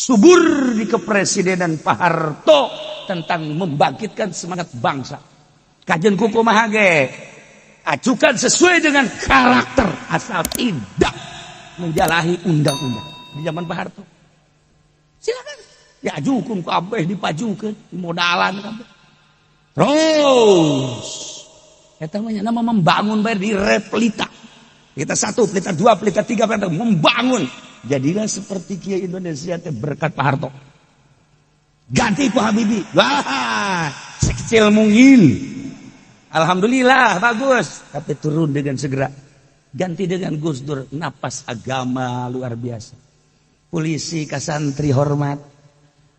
Subur di kepresidenan Pak Harto tentang membangkitkan semangat bangsa. Kajian kumaha ge ajukan sesuai dengan karakter, asal tidak menyalahi undang-undang di zaman Pak Harto. Silakan. Ya, ajukan kabeh, dipajukan, modalan kabeh. Terus eta mah nama membangun bayar di Pelita. Pelita satu, Pelita dua, Pelita tiga, Pelita membangun. Jadilah seperti kieu Indonesia teh berkat Pak Harto. Ganti ku Habibie. Wah, sekecil mungkin. Alhamdulillah bagus, tapi turun dengan segera. Ganti dengan Gus Dur, napas agama luar biasa. Polisi ka santri hormat,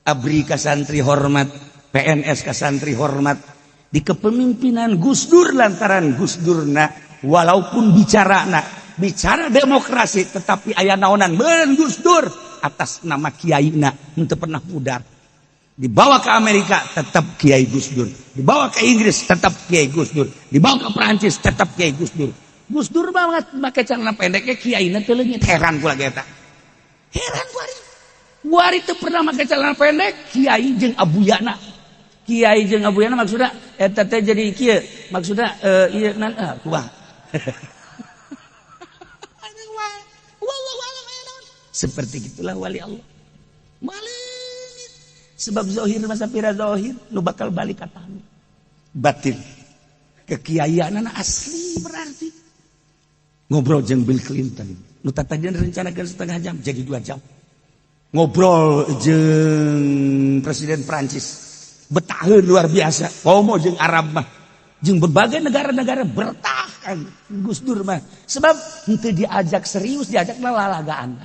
ABRI ka santri hormat, PNS ka santri hormat. Di kepemimpinan Gus Dur, lantaran Gus Dur na walaupun bicara na bicara demokrasi, tetapi aya naonan ben Gus Dur atas nama kiai na untuk pernah pudar. Dibawa ke Amerika tetap Kiai Gus Dur, dibawa ke Inggris tetap Kiai Gus Dur, dibawa ke Perancis tetap Kiai Gus Dur. Gus Dur banget make celana pendeknya, kiai na teu leungit. Heran kula ge eta, heran kuari. Kuari teu pernah make celana pendek kiai jeung abuyana. Kiai jeung abuyana maksudna eta teh jadi kieu maksudna, ieu nan ah kumaha. Wallahu a'lam aya naon. Seperti gitulah wali Allah. Maleungit. Sebab zohir masa pira zohir nu bakal balik ka tanah. Batin. Kekiaianana asli, berarti. Ngobrol jeung Bill Clinton. Nu tatadian rencanakeun setengah jam jadi 2 jam. Ngobrol jeung Presiden Prancis. Betaheun luar biasa. Komo jeung Arab mah. Jeung berbagai negara-negara bertahan Gus Dur mah. Sebab henteu diajak serius, diajak lalagaan.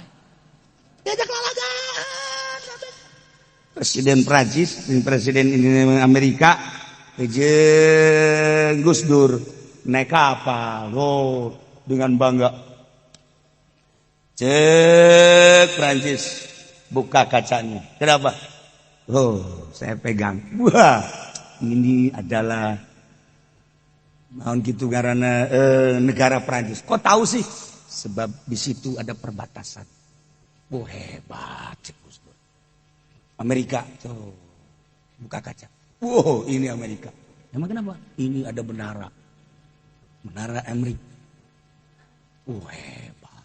Diajak lalagaan. Presiden Prancis, Presiden Amerika, jeung Gus Dur naik kapal. Oh, dengan bangga. Cek Prancis, buka kacanya. Kenapa? Oh, saya pegang. Wah, ini adalah naon gitu karena negara Prancis. Kok tahu sih? Sebab di situ ada perbatasan. Oh, hebat, cek Gus Dur. Amerika, tuh buka kaca. Wow, ini Amerika. Emang kenapa? Ini ada menara. Menara Amerika. Oh, hebat.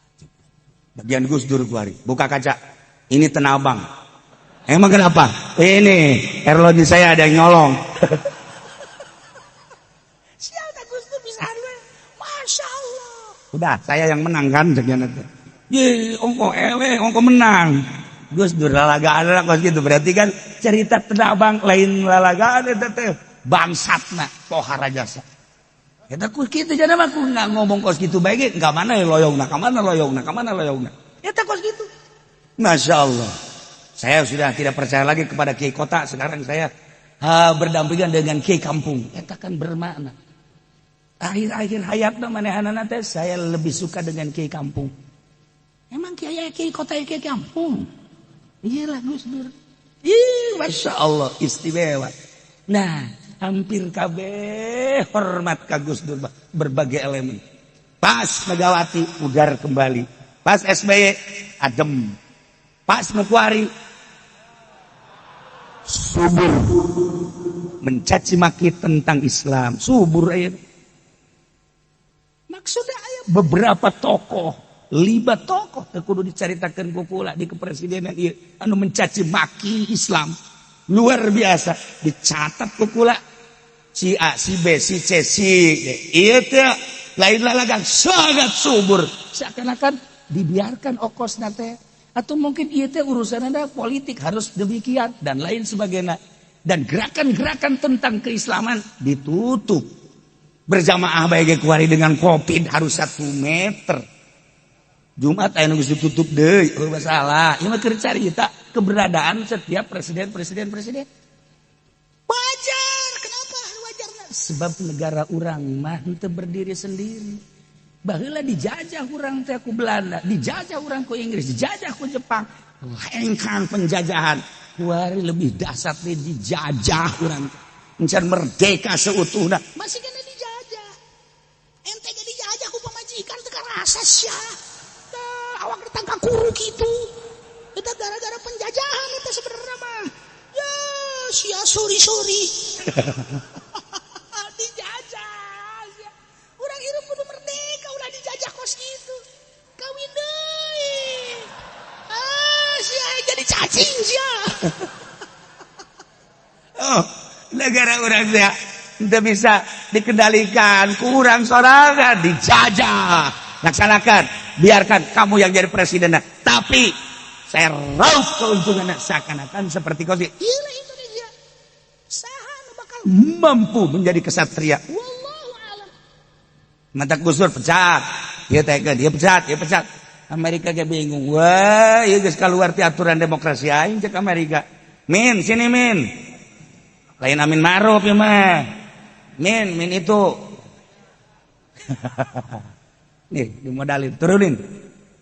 Bagian Gus Dur kuari. Buka kaca. Ini Tanah Abang. Emang kenapa? Ini arloji saya ada yang nyolong. Siapa Gus Dur bisa? Masya Allah. Udah, saya yang menang kan sekian itu. Ye, ongko ewe, ongko menang. Gus Dur lalagaan lah kos gitu. Berarti kan cerita Tanah Abang lain lalagaan eta teh. Bangsatna pohara jasa. Eta ku kitu jadi mah ku nggak ngomong kos gitu bae ge, mana loyongna, ka mana loyongna, ka mana loyongna. Eta kos gitu. Masya Allah. Saya sudah tidak percaya lagi kepada kiai kota. Sekarang saya berdampingan dengan kiai kampung. Eta kan bermakna. Akhir-akhir hayatna manehanana teh saya lebih suka dengan kiai kampung. Emang kiai kiai kota, kiai kampung. Iyalah Gus Dur. Ih, Masya Allah, istimewa. Nah, hampir kabeh hormat ka Gus Dur berbagai elemen. Pas Megawati pudar kembali. Pas SBY adem. Pas Mekuari subur mencaci maki tentang Islam, subur aya. Maksudnya aya beberapa tokoh, lima tokoh teu kudu dicaritakeun ku kula di kepresidenan ieu anu mencaci maki Islam luar biasa, dicatat ku kula si A, si B, si C, si D. Ieu teh lain lalagan, sangat subur, seakan-akan dibiarkan okos teh atau mungkin ieu teh urusan ada politik harus demikian dan lain sebagainya, dan gerakan-gerakan tentang keislaman ditutup. Berjamaah baik kuari dengan Covid harus 1 meter. Jumat aya nu geus ditutup deui. Oh, masalah ieu mah keur carita keberadaan setiap presiden presiden presiden. Wajar. Kenapa wajar? Sebab negara urang mah henteu berdiri sendiri. Baheula dijajah urang teh ku Belanda, dijajah urang ku Inggris, dijajah ku Jepang. Lengkang penjajahan. Kuari lebih dahsyat nih, dijajah urang. Encan merdeka seutuhna, masih kena dijajah. Ente ge dijajah ku pamajikan teu karasa sia. Tah, awak ditangkap kuru kitu. Eta gara-gara penjajahan itu sebenarnya mah. Ya, sia sorry. Dijajah. Sia. Urang hirup kudu merdeka, ulah dijajah kos kitu. Kawin deui. Ah, sia jadi cacing sia. Oh, negara urang sia tidak bisa dikendalikan, kurang sorangan dijajah. Laksanakan, biarkan kamu yang jadi presiden. Tapi saya raup keuntungan seakan-akan seperti kau sih. Iyalah Indonesia. Saha nu bakal mampu menjadi kesatria. Wallahu alam. Mata Gus Dur pecat. Dia tega, dia pecat, dia pecat. Amerika ge bingung. Wah, ieu geus keluar ti aturan demokrasi aing cek Amerika. Min, sini Min. Lain Amin Ma'ruf ya mah. Min, Min itu. Nih, dimodalin, turunin.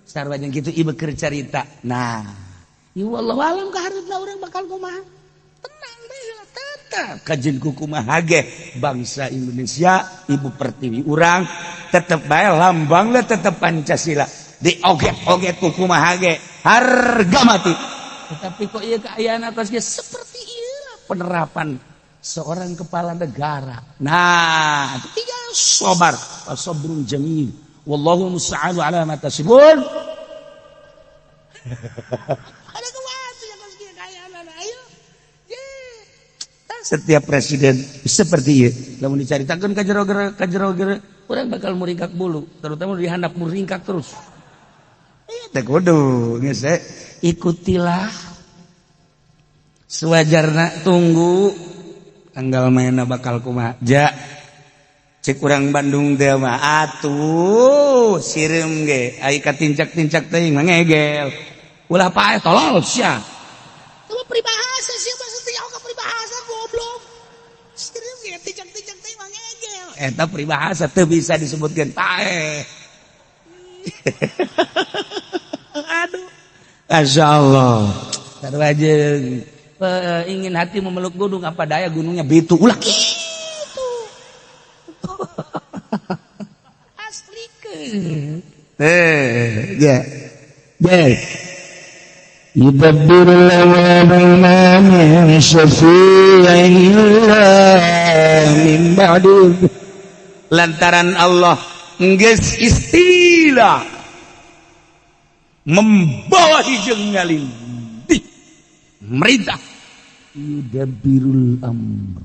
Sarua jeung kitu ieu keur carita. Nah, Ya wallahu alam ka hareupna urang bakal kumaha. Tenang bae lah tetap kajeun kumaha ge bangsa Indonesia, ibu pertiwi urang tetep bae lambangna tetep Pancasila. Dioget-oget ku kumaha ge harga mati. Tetapi kok ieu kaayaan atas ge seperti ieu penerapan seorang kepala negara. Nah, tinggal sabar, sabrun jamil. Wallahu musta'anu ala ma tasifun. Ada kumaha ya kos kieu kaayaan, ayo. Ye. Setiap presiden seperti ieu. Lamun dicaritakeun ka jero ka jero urang bakal muringkak bulu, terutama di handap muringkak terus. Teh kudu geus ikutilah sewajarna, tunggu tanggal mainna bakal kumaha. Ja cek urang Bandung teh mah atuh sireum ge ai katincak-tincak teuing mah ngegel. Ulah paeh tolol sia. Coba peribahasa sih bahasa teh ka peribahasa goblok. Sireum ge tincak-tincak teuing mah ngegel. Eta peribahasa teu bisa disebutkeun paeh. Aduh. Masya Allah. Sarua jeung ingin hati memeluk gunung, apa daya gunungnya bitu. Ulah kitu. Asli ke. Eh, ya. Ya. يدبر الأمر ما من شفيع إلا من بعد lantaran Allah geus istilah membawa hijeng ngalindih merintah yudabbirul amr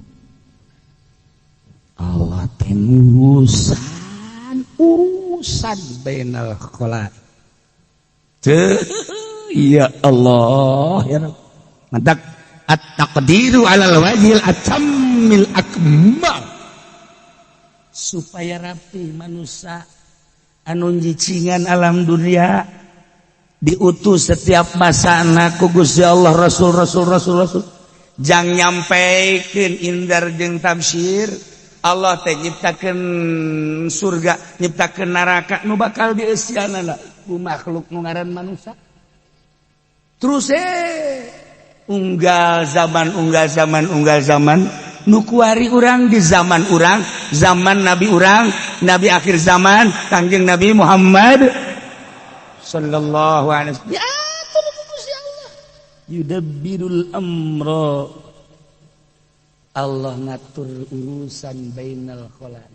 Allah teh urusan urusan bainal khalaiq. Ya Allah ya Rabb, mantak at-taqdiru alal wajhil atammil akmal supaya rapi manusia anu nyicingan alam dunia diutus setiap masa ku Gusti Allah rasul rasul rasul rasul jang nyampaikan indar jeung tafsir. Allah teh nyiptakeun surga, nyiptakeun neraka nu bakal dieusianana ku makhluk nu ngaran manusia. Terus unggal zaman, unggal zaman, unggal zaman nu kuari urang di zaman urang, zaman nabi urang, nabi akhir zaman, Kangjeng Nabi Muhammad sallallahu alaihi wasallam. Diatur ku Gusti Allah. Yudabbirul amra, Allah ngatur urusan bainal khalaiq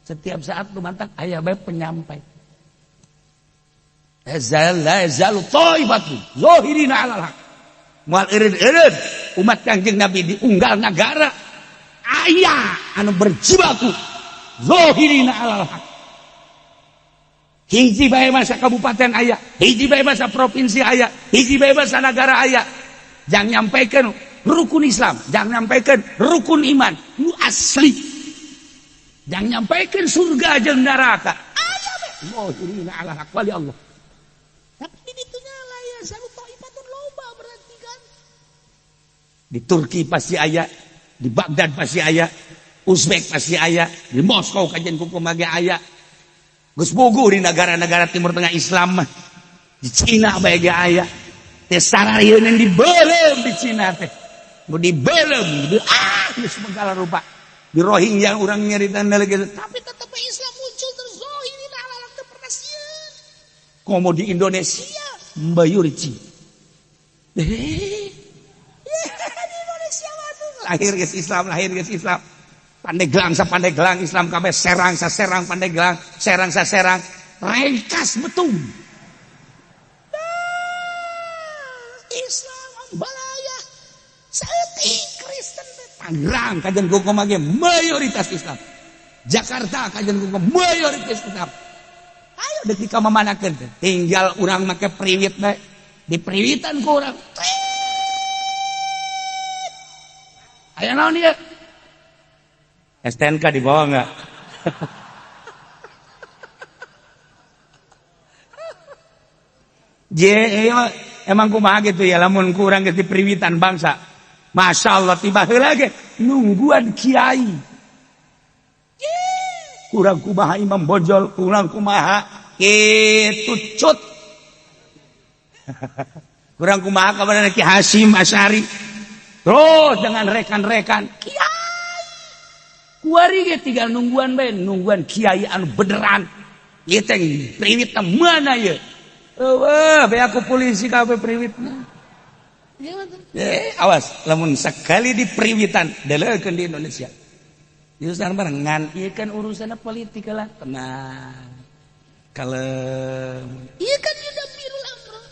setiap saat. Lu mantak aya bae penyampai Ezal la yazalu taifatu zahirina 'alal haq. Moal eureun-eureun umat Kangjeng Nabi di unggal nagara aya anu berjibaku zahirina 'alal haq. Hiji bae masa kabupaten aya, hiji bae masa provinsi aya, hiji bae masa nagara aya. Jangan nyampaikan rukun Islam, jangan nyampaikan rukun iman nu asli. Jangan nyampaikan surga jeung neraka. Aya bae zahirina 'alal haq wali Allah. Tapi di ditunya la yazalu taifatun loba berarti kan. Di Turki pasti aya, di Baghdad pasti aya, Uzbek pasti aya, di Moskow kajian kumaha ge aya. Geus bogo di negara-negara Timur Tengah Islam mah. Di Cina bae ge aya. Teh sararieun dibeuleum di Cina teh. Nu dibeuleum, di ah geus segala rupa. Di Rohingya urang nyarita lagi. Tapi tetap Islam muncul terus zahirina 'alal haq teu pernah sieun. Komo di Indonesia mbayurci. Di Indonesia lahir geus Islam, lahir geus Islam. Pandeglang sa Pandeglang Islam kabeh, Serang sa Serang Pandeglang, Serang sa Serang, Rengkas Betung. Islam balaya. Saeutik Kristen. Tangerang kajian kumaha ge mayoritas Islam. Jakarta kajian kumaha mayoritas Islam. Ayo deuk dikamamanakeun teh. Tinggal urang make priwit bae. Di priwitan ku urang. Aya naon ieu? STNK dibawa enggak? Je, emang kumaha gitu ya lamun kurang di priwitan bangsa. Masya Allah tiba heula ge nungguan kiai. Kurang kumaha Imam Bonjol, kurang kumaha kitu cut. Kurang kumaha kabarna Ki Hasyim Asy'ari. Terus dengan rekan-rekan kiai. Kuari ge tinggal nungguan bae, nungguan kiai anu beneran. Ieu teh priwitna mana ieu? Eueuh, be aku polisi kabeh priwitna. Awas, lamun sekali di priwitan deleukeun di Indonesia. Urusan barengan, ieu kan urusan politik lah, tenang. Kalem. Ieu kan yudabirul amro.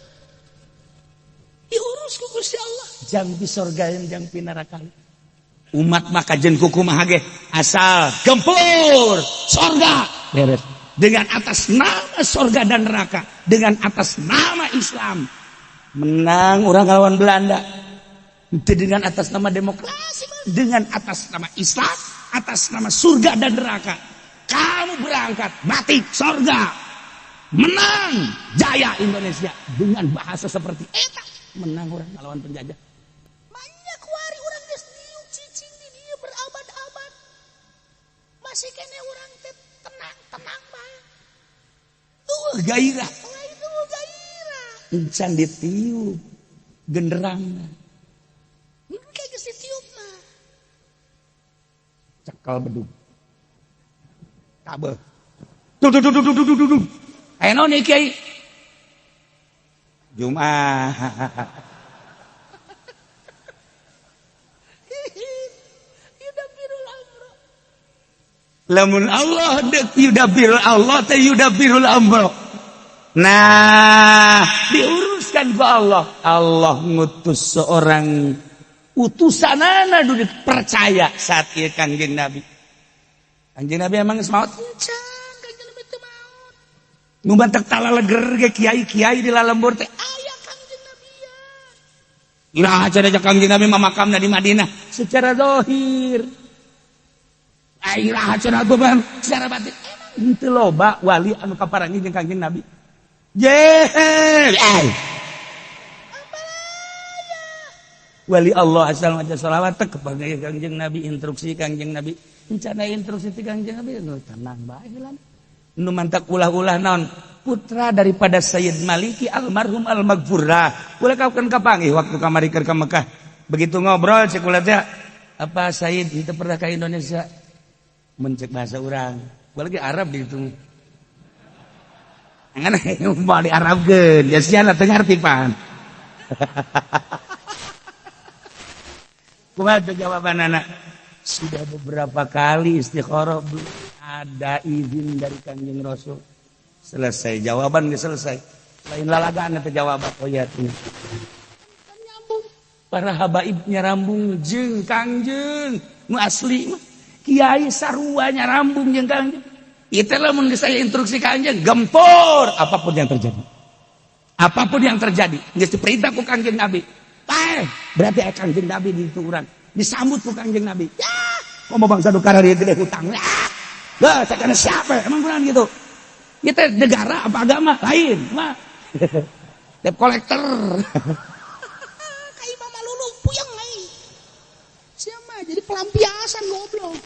Diurus ku Gusti Allah. Jang di sorga jang pinaraka. Umat maka jeung kumaha ge asal gempur sorga beres. Dengan atas nama sorga dan neraka, dengan atas nama Islam menang orang lawan Belanda. Itu dengan atas nama demokrasi, dengan atas nama Islam, atas nama surga dan neraka. Kamu berangkat mati sorga, menang jaya Indonesia dengan bahasa seperti eta menang orang lawan penjajah. Banyak wari orang geus diuk cicing di dieu berabad-abad. Masih kene urang teh tenang-tenang bae. Tuh gairah. Wah, itu gairah. Encan ditiup genderang. Kayak geus ditiup mah. Cekal bedug. Kabeh. Tuh tuh tuh tuh tuh tuh tuh. Aya naon ieu kiai? Jumat. Yudabirul amro. Lamun Allah deuk yudabirul Allah teh yudabirul amro. Nah, diuruskan ku Allah. Allah ngutus seorang utusanana nu dipercaya saat ieu Kangjeng Nabi. Kangjeng Nabi emang geus maot? Encan, Kangjeng Nabi teu maot. Nu bantek talaleger ge kiai-kiai di lalembur teh aya Kangjeng Nabi ya. Iraha cenah Kangjeng Nabi mah makamna di Madinah secara zahir. Iraha cenah mah secara batin. Emang henteu loba wali anu kaparangi jeung Kangjeng Nabi. Ye, wali Allah asal maca sholawat teh kepada Kangjeng Nabi, instruksi Kangjeng Nabi. Rencana instruksi ti Kangjeng Nabi nu tenang bae lah. Nu mantak ulah-ulah naon putra daripada Sayyid Maliki almarhum almaghfurlah. Ulah kapan kapanggih waktu kamari keur ka Mekah. Begitu ngobrol cek ulah teh apa Sayyid itu pernah ke Indonesia? Mencek bahasa urang. Gua lagi Arab di itu. Ngan mau di Arabkeun, ya sia teu ngarti pan. Kumaha tuh jawaban anak? Sudah beberapa kali istikharah belum ada izin dari Kangjeng Rasul. Selesai jawaban geus selesai. Lain lalagaan eta jawaban. Oh ya tuh. Nyambung. Para habaib nyarambung jeung Kangjeng nu asli mah. Kiai sarua nyarambung jeung Kangjeng. Itu lamun geus aya instruksi Kangjeng gempur apapun yang terjadi. Apapun yang terjadi geus diperintah ku Kangjeng Nabi. Paeh, berarti aya Kangjeng Nabi di itu urang. Disambut ku Kangjeng Nabi. Ya, komo bangsa nu kararieu gede hutang. Ya. Lah, sakana siapa? Emang kurang gitu. Kita negara apa agama lain, mah. Debt collector. Ka imah mah lulu puyeng ai. Sia mah jadi pelampiasan goblok.